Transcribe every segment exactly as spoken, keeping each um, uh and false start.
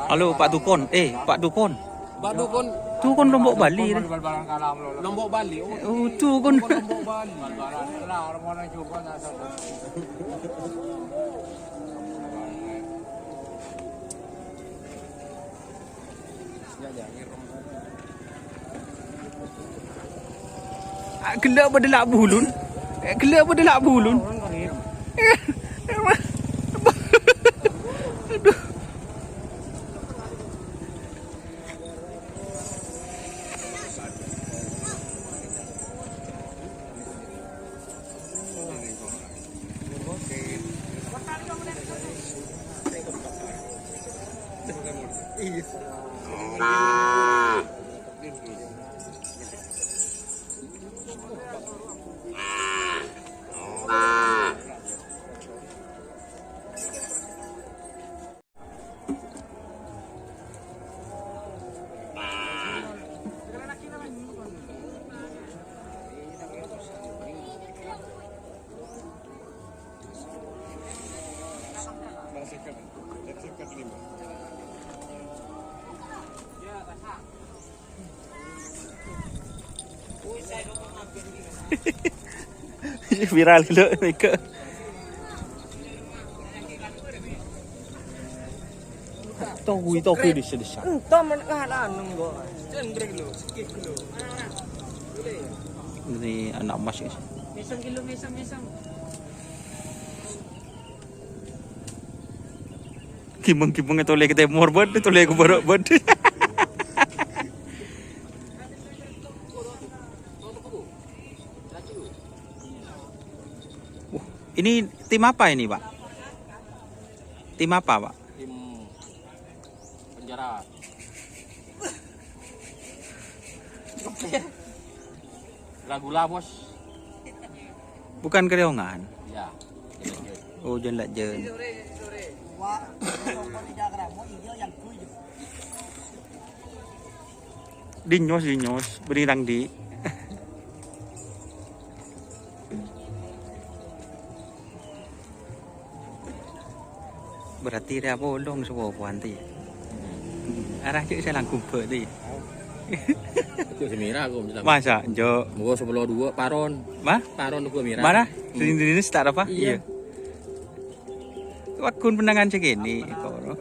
Halo, Pak Dukon. Eh, Pak Dukon. Pak Dukon. Dukon Lombok Bali, deh. Lombok Bali. Oh, oh, Dukon. Lombok Bali. Ah, ghellâ' padâ la' bulun. Eh, ghellâ' padâ la' bulun. Aduh. Viral lo, Mika. Togui, togui, dissa, dissa. Entah men kahanan nunggu. Ini anak emas, guys. Mesem kilo, mesem, mesem. Kimeng-kimeng tolè ka tèmor, bâd, tolè ka bârâ', bâd. Wah, ini tim apa ini, Pak? Tim apa, Pak? Tim penjara. Ragula, Bos. Bukan Keriongan. Ya. Oh, Jan Lajeng. Dinyos, dinyos, bânnè tang di. Berarti rèya polong sapopowan, tè. Arah cè' sè langkung bâ', tè. Cè' sè mèra aku, misalnya. Masa, Jo? Moga sepuluh dua, paron. Mah? Paron gua mèra. Mana? Hmm. Sini-sini setar apa? Iya. Iya. Wakun penangan cè' kènè, koro.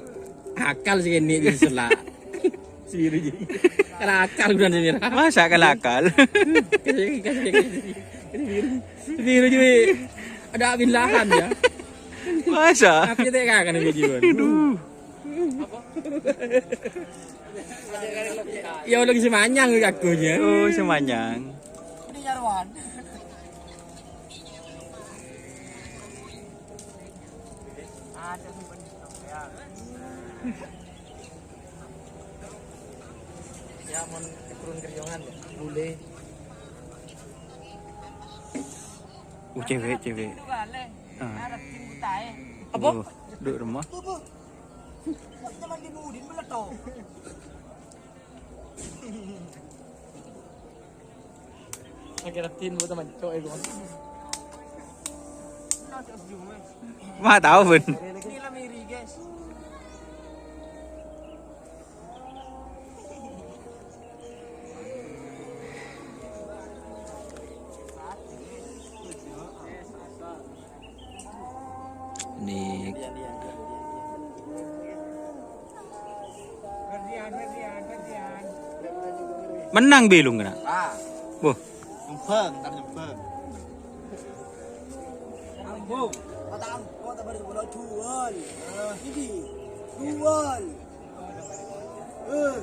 Akal cè' kènè, jadi selak. Sendiri, jadi. Kala akal udah sendiri. Masa kala akal? Kasih, kasih, kasih. Sendiri, jadi. Ada abin lahan, ya. Masa? Tapi tè kangen, ya, Jiwan. Aduh. Ya, udah bisa manyang, ya, aku, ya. Oh, bisa manyang. Ini nyaruan. Ya, mon keturun Keriongan, ya. Bule. Uh, cewek, cewek. Ah. Apa? Oh, duduk rumah. Akhirnya tin buat teman cowok itu. Ma' tao, bân. Ini lah miri, guys. Nih. Mennang bilung kena. Ah. Wah. Nyumbang, entar nyumbang. Ambung. Kota Ambung, kota baru bola jual. Ini jual. Eh.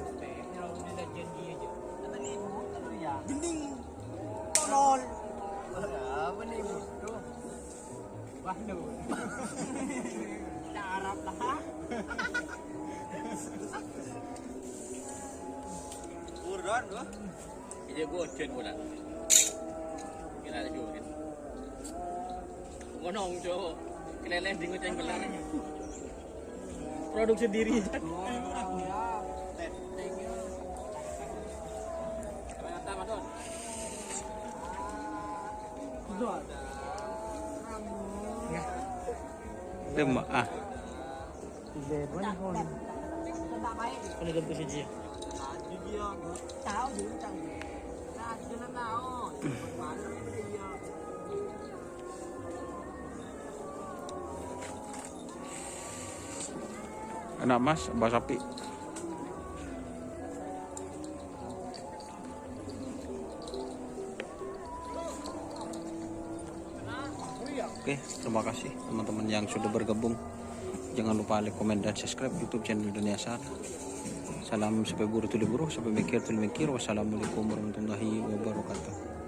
Gending. Tolol. Apa nih? Wah, lu. Cara lah. Buron, wah. Iya, gua ujian bola. Kira ada jurit. Ngono, cowok. Keleleh di ngoceng belang. Produk sendiri. Demak, ah. Enak, Mas, bahas sapi. Oke, terima kasih teman-teman yang sudah bergabung. Jangan lupa like, komen, dan subscribe YouTube channel Dunia Sana. Salam sampè buru tuli buru, sampè mèkkèr tuli mèkkèr. Wassalamualaikum warahmatullahi wabarakatuh.